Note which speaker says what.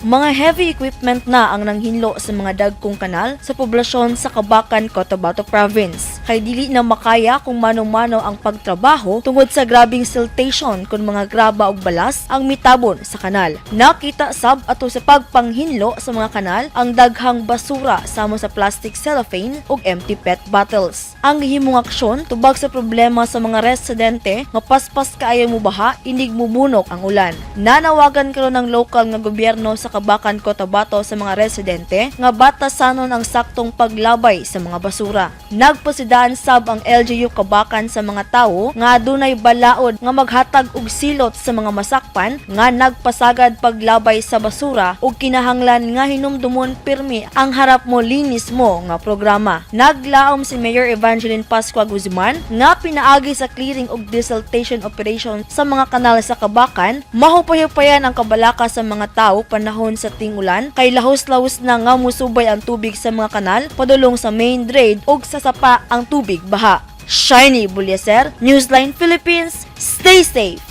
Speaker 1: Mga heavy equipment na ang nanghinlo sa mga dagkong kanal sa poblasyon sa Kabacan, Cotabato Province. Kay dili na makaya kung mano-mano ang pagtrabaho tungod sa grabing siltation kon mga graba ug balas ang mitabon sa kanal. Nakita sab ato sa pagpanghinlo sa mga kanal ang daghang basura samo sa plastic cellophane ug empty PET bottles. Ang gihimong aksyon tubag sa problema sa mga residente nga paspas kaayo mubaha inig mubunok ang ulan. Nanawagan karon ng lokal nga gobyerno sa Kabacan, Cotabato sa mga residente nga batasanon ang saktong paglabay sa mga basura. Nagpasidaan sab ang LGU Kabacan sa mga tawo nga adunay balaod nga maghatag og silot sa mga masakpan nga nagpasagad paglabay sa basura ug kinahanglan nga hinumdumon pirmi ang "Harap mo, linis mo" nga programa. Naglaom si Mayor Evangeline Pascua Guzman nga pinaagi sa clearing ug desiltation operation sa mga kanal sa Kabacan, mahupay-hupayan ang kabalaka sa mga tao panahon sa ting-ulan kay lahos-lahos na nga musubay ang tubig sa mga kanal padulong sa main drain ug sasapa ang tubig baha. Shiny Bulyaser, Newsline Philippines, stay safe!